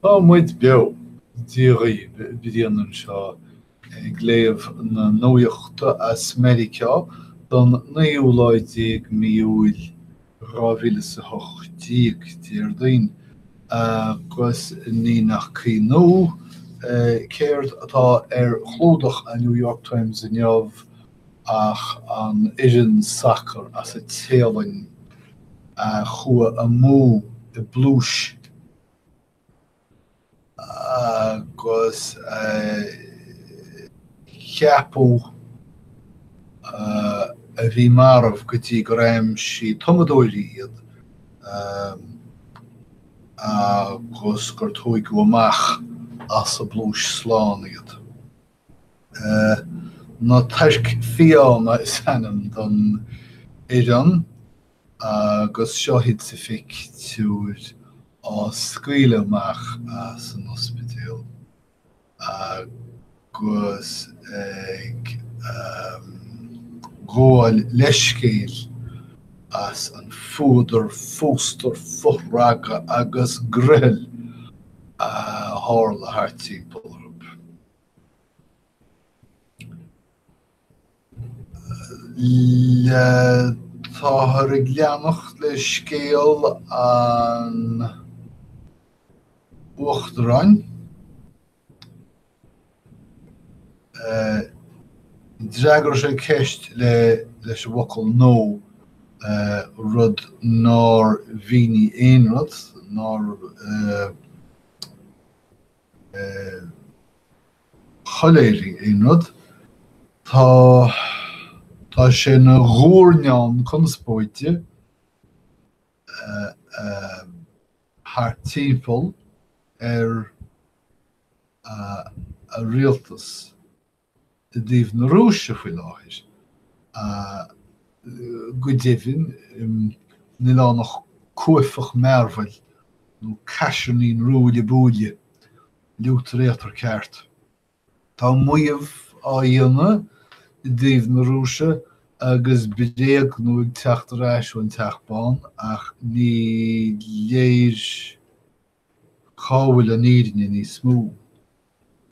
Tá muid beo! Dia dhaoibh, Brian anseo ag léamh na nuachta as Meiriceá don naoú lá déag Mí Iúil 2018, Déardaoin, agus ní nach ionadh, céard atá ar chlúdach an New York Times inniu ach an fhoireann sacair as an Téalainn a chuaigh amú i bpluais agus a ceapadh a bhí marbh go dtí gur aimsigh tumadóirí iad agus gur tóigeadh amach as an bpluais slán iad. Na Toirc Fiáine is ainm don fhoireann agus seo iad sa phictiúr á scaoileadh amach as an ospidéal agus ag gabháil leithscéil as an fuadar, fústar, fothragadh agus griothal a tharla thart timpeall orthu. Táthar ag leanacht le scéal an Uachtaráin. D'fhreagair sé ceist leis an bhfocal 'no', rud nár mhínigh aon rud, nár shoiléirigh aon rud. Tá tá sé ina ghuairneán conspóide thart timpeall ar a rialtas. i dtaobh na Rúise faoi láthair. Go deimhin, níl ann ach cuaifeach mearbhaill nó caisearnaín ruaille buaille, liútar éatar ceart. Tá maíomh á dhéanamh i dtaobh na Rúise agus bréagnú ag teacht ar ais ón Teach Bán ach ní léir cá bhfuil an fhírinne níos mó.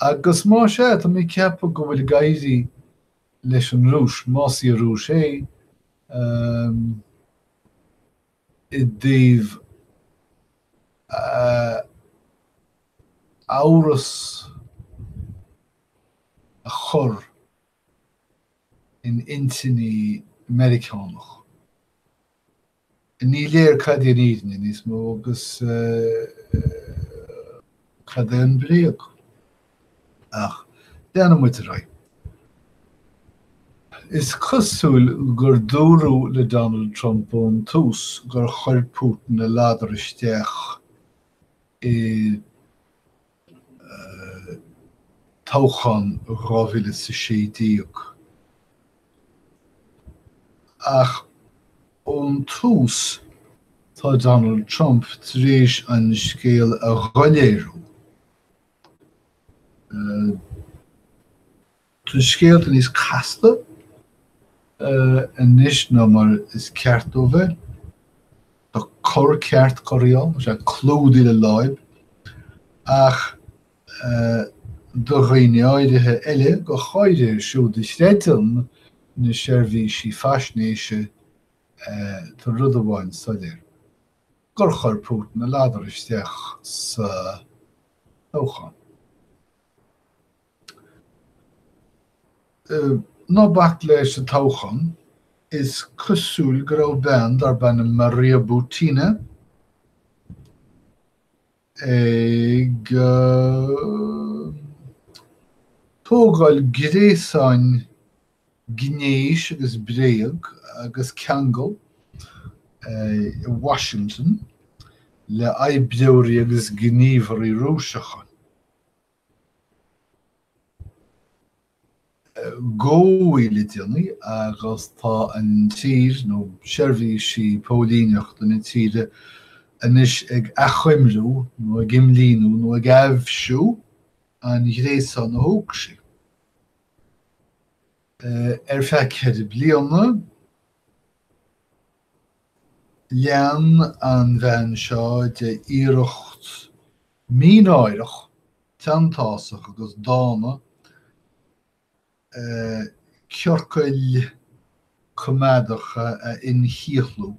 Agus más ea, tá mé ag ceapadh go bhfuil ag éirí leis an Rúis, más í an Rúis é, i dtaobh amhras a chur in intinní Meiriceánach. Ní léir cad é an fhírinne níos mó agus cad é an bréag. Ach leanfaidh muid ar aghaidh. Is cosúil gur dúradh le Donald Trump ón tús gur chuir Putin a ladar isteach i toghchán 2016. Ach ón tús tá Donald Trump tar éis an scéal a dhoiléiriú. Tá scéalta níos casta anois ná mar is ceart dó bheith. Tá cor ceart curtha ann, tá sé clúdaithe le láib, ach do dhaoine áirithe eile, go háirithe siúd a chreideann na seirbhísí faisnéise, tá rud amháin soiléir, gur chuir Putin a ladar isteach sa toghchán. Ná bac leis an toghchán, is cosúil go raibh bean darb ainm Maria Butina ag tógáil gréasáin gnéis agus bréag agus ceangal i Washington le oibreoirí agus gníomhairí Rúiseacha. Gabhadh í le déanaí agus tá an tír, nó seirbhísí póilíneachta na tíre, anois ag achoimriú nó ag imlíniú nó ag aibhsiú an ghréasáin a thóg sí. Ar feadh 4 bliana, lean an bhean seo de iarracht. Mínáireach, teanntásach agus dána, ciorcail coimeádacha a inchíothlú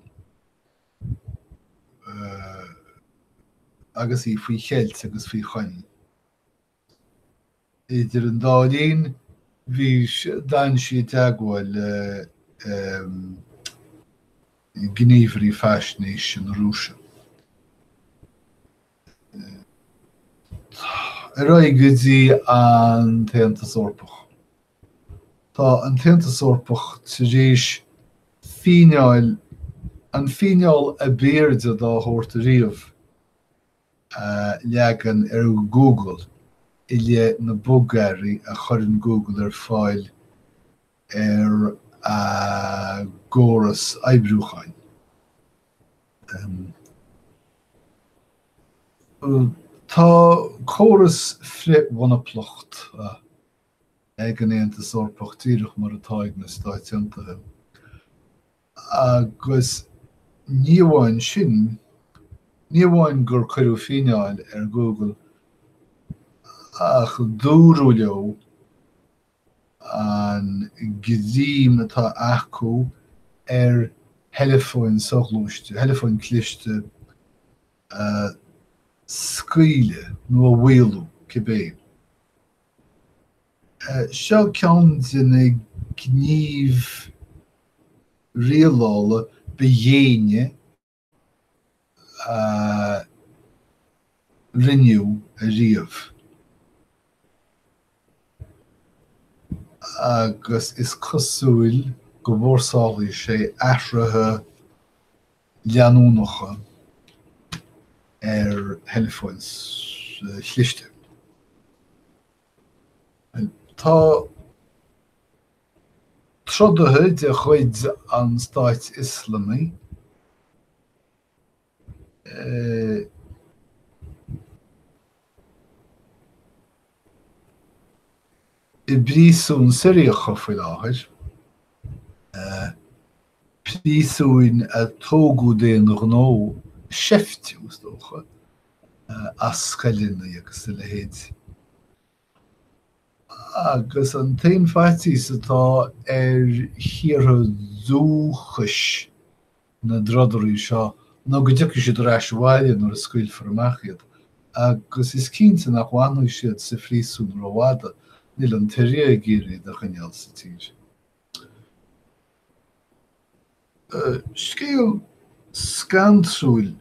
agus í faoi cheilt agus faoi choim. Idir an dá linn, bhí, d'fhan sí i dteagmháil le gníomhairí faisnéise na Rúise. Ar aghaidh go dtí an tAontas Eorpach. Tá an tAontas Eorpach tar éis fíneáil, an fíneáil ab airde dá shórt ariamh, a leagan ar Google i leith na bogearraí a chuireann Google ar fáil ar a gcóras oibriúcháin. Tá córas frith-mhonaplachta ag an Aontas Eorpach díreach mar atá ag na Stáit Aontaithe. Agus ní amháin sin, ní amháin gur cuireadh fíneáil ar Google ach dúradh leo an greim atá acu ar theileafóin soghluaiste, theileafóin cliste a scaoileadh nó a mhaolú, cibé. Seo ceann de na gnímh rialála ba dhéine a rinneadh ariamh, agus is cosúil go bhfórsálfaidh sé athruithe leanúnacha ar theileafóin chliste. Tá trodaithe de chuid an Stáit Ioslamaigh i bpríosúin Siriacha faoi láthair, príosúin a tógadh d'aon ghnó, seiftiú is dócha, as scoileanna agus a leithéid. Agus an t-aon faitíos atá ar thíortha dúchais na dtrodairí seo ná go dtiocfaidh siad ar ais abhaile nuair a scaoilfear amach iad, agus is cinnte nach bhfanfaidh siad sa phríosún rófhada, níl an tSiria ag iarraidh iad a choinneáil sa tír. Scéal scantrúil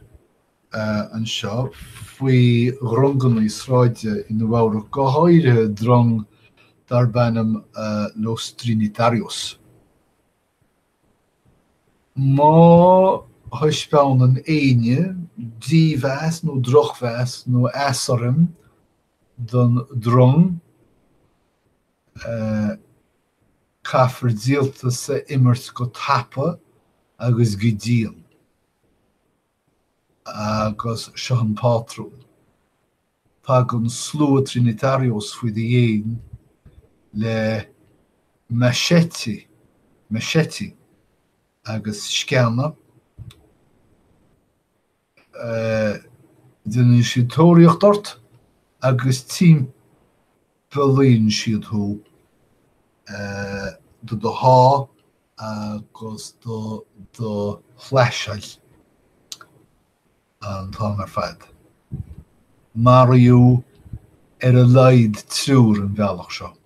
anseo faoi dhronganna sráide i Nua-Eabhrac, go háirithe drong darb ainm Los Trinitarios. Má thaispeánann éinne dímheas nó drochmheas nó easurraim don drong, Caithfear díoltas a imirt go tapa agus go dian. Agus seo an pátrún. Tagann slua Trinitarios faoi do dhéin le machete, machete, agus sceana. Déanann siad tóraíocht ort agus timpeallaíonn siad thú do do shá agus do do shlaiseáil an t-am ar fad. Maraíodh ar a laghad triúr an bealach seo.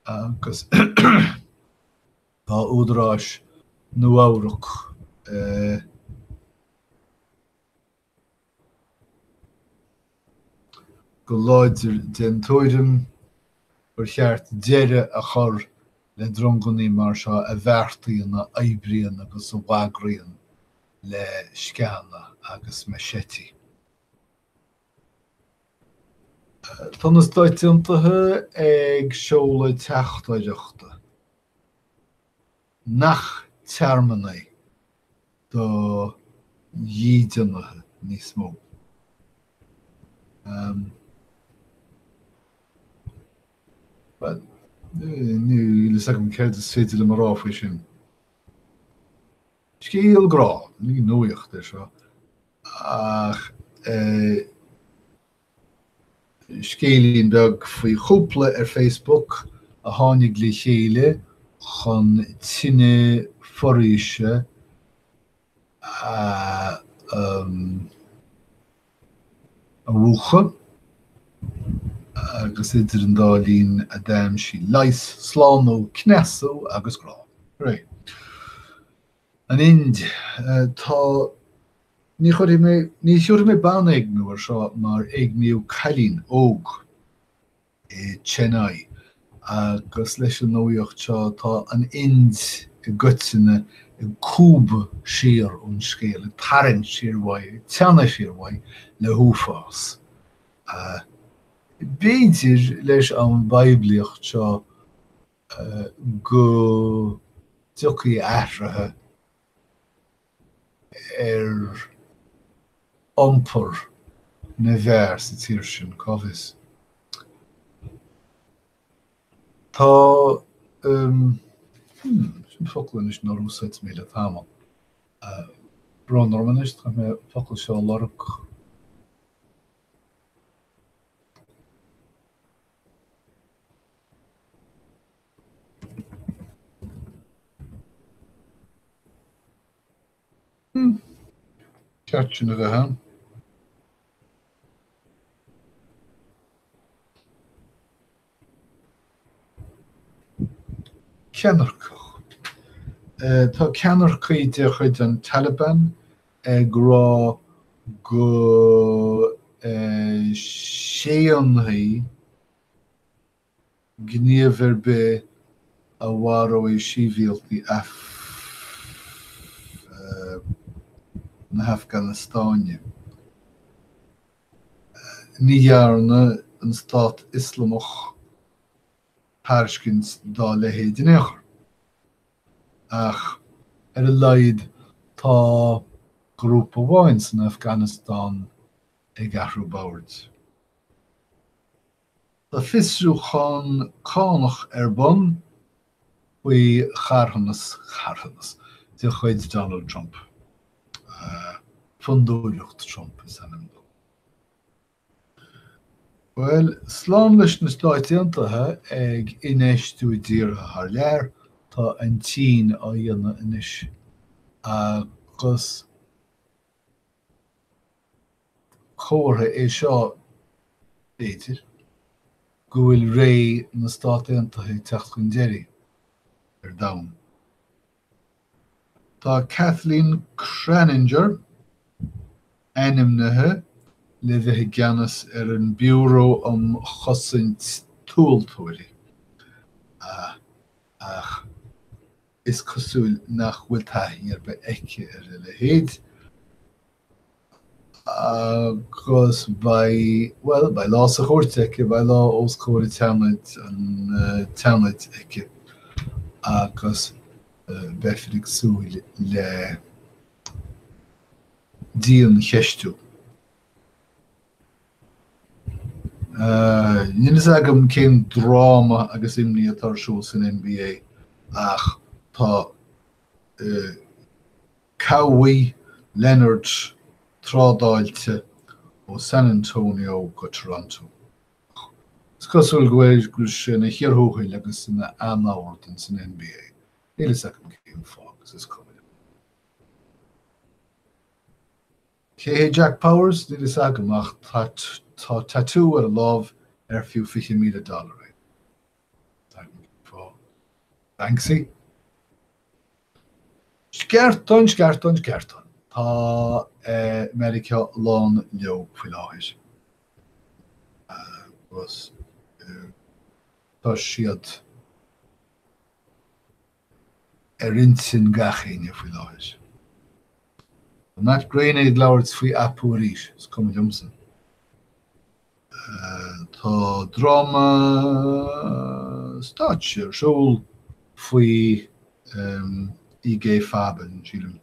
Agus. Tá údaráis Nua-Eabhrac go láidir den tuairim gur cheart deireadh a chur le dronganna mar seo a bheartaíonn, a oibríonn agus a bhagraíonn le sceana agus machete. Tá na Stáit Aontaithe ag seoladh teachtaireachta nach tearmann é do dhídeanaithe níos mó. Bhuel, níl fhios agam céard is féidir liom a rá faoi sin. Scéal grá, ní nuaíocht é seo, ach. scéilín beag faoi chúpla ar Facebook a tháinig le chéile chun tine foraoise a a mhúchadh agus idir an dá linn a d'aimsigh leigheas, slánú, cneasú agus grá. Hooray. An Ind, tá, ní chuirfidh mé, ní thiúrfaidh mé banéigniú air seo mar éigníodh cailín óg i Chennai agus leis an nuaíocht seo tá an Ind i gcoitinne ag cúbadh siar ón scéal, ag tarraingt siar uaidh, ag teannadh siar uaidh le huafás. B'fhéidir leis an bpoiblíocht seo go dtiocfaidh athruithe ar iompar na bhfear sa tír sin, cá bhfios. Tá, hmm, sin focal anois nár úsáid mé le tamall. Brón orm anois, caithfidh mé an focal seo a lorg. Ceart sin a bheith ann. Ceannairceach. Tá ceannaircigh de chuid an Taliban ag rá go séanfaidh gníomh ar bith a mharóidh sibhialtaigh na hAfganastáine. Ní dhearna an Stát Ioslamach tairiscint dá leithéid in aon chor, ach ar a laghad tá grúpa amháin san Afganastáin ag athrú boird. Tá fiosrúchán cánach ar bun faoi charthanas, carthanas de chuid Donald Trump. Fondúireacht Trump is ainm dó. Bhuel, slán leis na Stáit Aontaithe ag infheistiú i dtíortha thar lear, tá an tSín á dhéanamh anois agus comhartha é seo, b'fhéidir, go bhfuil ré na Stát Aontaithe ag teacht chun deiridh ar domhan. Tá Kathleen Kraninger ainmnithe le bheith i gceannas ar an Biúró um Chosaint Tomhaltóirí, ach is cosúil nach bhfuil taithí ar bith aici ar a leithéid. Agus beidh, bhuel, beidh lá sa chúirt aici, beidh lá os comhair an tSeanaid, an tSeanaid aici agus beifear ag súil le diancheistiú. Níl fhios agam cén dráma agus imní atá ar siúl san NBA ach tá Kawhi Leonard trádáilte ó San Antonio go Toronto. Is cosúil go bhfuil sé ina chíor thuathail agus ina anord ins an NBA. Níl fhios agam cén fáth agus is cuma liom. Cé hé Jack Powers? Níl fhios agam ach tá tatú ar a lámh ar fiú 20,000 dollar é. Banksy? Sceartáin, sceartáin, sceartáin. Tá Meiriceá lán leo faoi láthair. Agus tá siad ar intinn gach éinne faoi láthair. Tá Matt Groening ag labhairt faoi Apu arís, is cuma liomsa. Tá dráma stáitse ar siúl faoi IG Farben, sílim,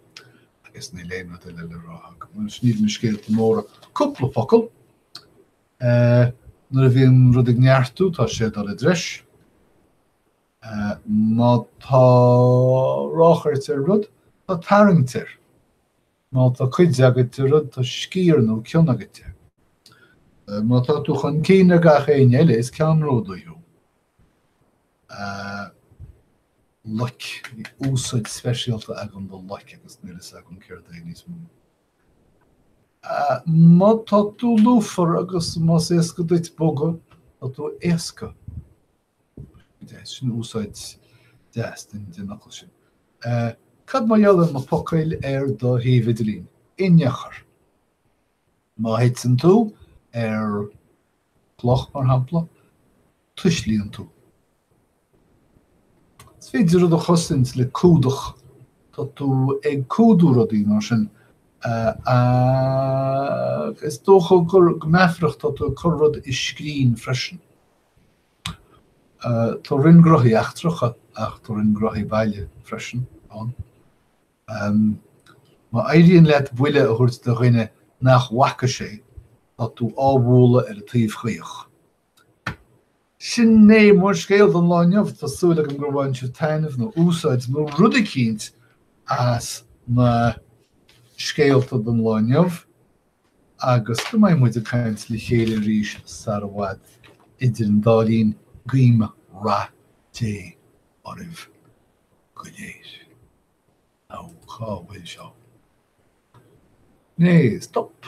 agus níl aon rud eile le rá agam. Bhuel, sin iad na scéalta móra. Cúpla focal. Nuair a bhíonn rud ag neartú, tá sé ag dul i dtreis. Má tá ráchairt ar rud, tá tarraingt air. Má tá cuid agat de rud, tá sciar nó cion agat de. Má tá tú chun cinn ar gach éinne eile, is ceannródaí thú. Loic, bhí úsáid speisialta agam do loic agus níl fhios agam céard é níos mó. Má tá tú lúfar agus más éasca duit bogadh, tá tú éasca. Sin úsáid deas den fhocal sin. Cad mar gheall ar na focail ar do shuíomh idirlín? Inneachar. Má thiteann tú ar chloch, mar shampla, tuislíonn tú. Is féidir rud a chosaint le cumhdach. Tá tú ag cumhdú rudaí mar sin. Ach is dócha gur go meafarach tá tú ag cur rud i scrín freisin. Tá roinn gnóthaí eachtracha ach tá roinn gnóthaí baile freisin ann. Má éiríonn leat buille a thabhairt do dhuine nach bhfaca sé, tá tú á bhualadh ar an taobh chaoch. Sin é mo scéal don lá inniu. Tá súil agam gur bhain sibh taitneamh nó úsáid nó rud eicínt as na scéalta don lá inniu. Agus go mbeidh muid ag caint le chéile arís sar i bhfad. Idir an dá linn, guím rath Dé oraibh go léir. Nó cá bhfuil seo? Né, stop!